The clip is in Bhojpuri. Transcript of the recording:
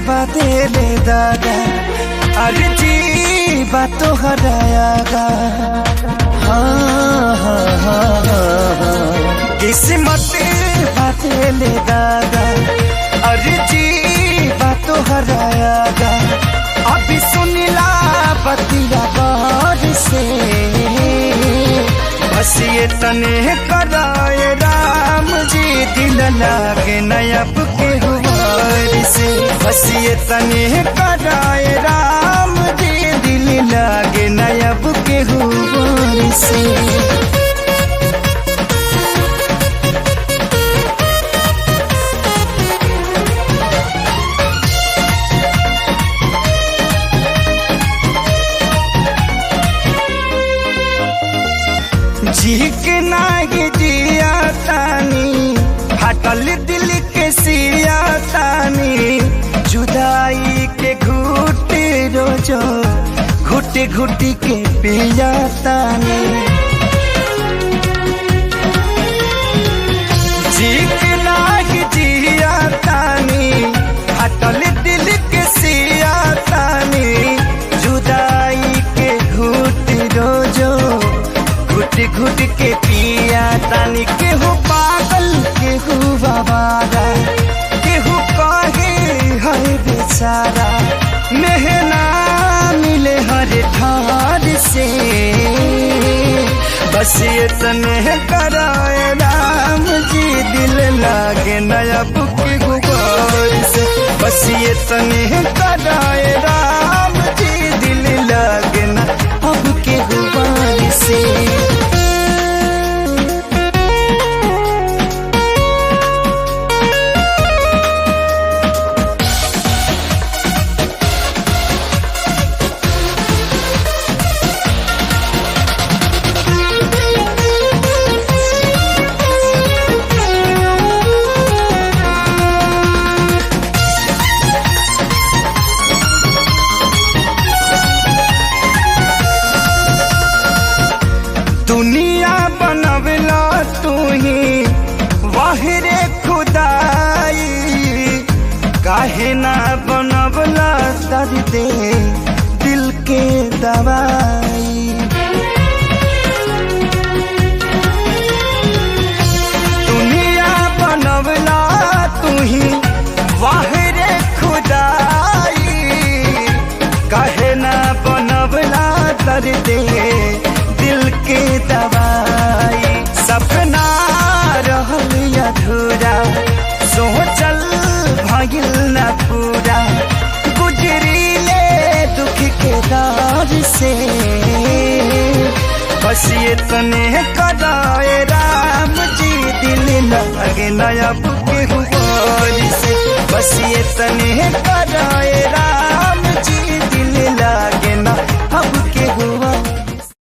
बातेले दादा अर्जी बातों हरायागा। हाँ हाँ हाँ हाँ किस्मत बातेले दादा अर्जी बातों हरायागा। अभी सुनिला बतिया गौर से, बस ये तने कराए राम जी दिल लागे नयब के हुआर से। बस ये तने कराए राम जी दिल लागे नयब के हुआर से। झीक नाही जिया तानी फाटल दिल के सिया तानी, जुदाई के घूट रोजो घुट घुट के पिया तानी। झीक नाही जिया तानी फाटल दिल के सिया तानी, जुदाई के घूट रोजो घुट घुट के पिया तानी। केहू पागल केहू बाबारा केहू कहे हर बेचारा, मेहना मिले हर ठार से। बस ये तने कराए राम जी दिल लागे नया बुक गुबार से। बस ये तने कराए राम जी दिल लागे ना अब के गुबार से। दुनिया बनवला तू ही वाहिरे खुदाई, काहे ना बनवला दर्द दिल के दवाई। दुनिया बनवला तू ही वाहिरे खुदाई, काहे ना बनवला दर्द दिल के दवाई। सपना रहल अधूरा सोचल भइल न पूरा, गुजरी ले दुख के दार से। बस ये तने कराए राम जी दिल लागे नया के हुआर से। बस ये तने कराए राम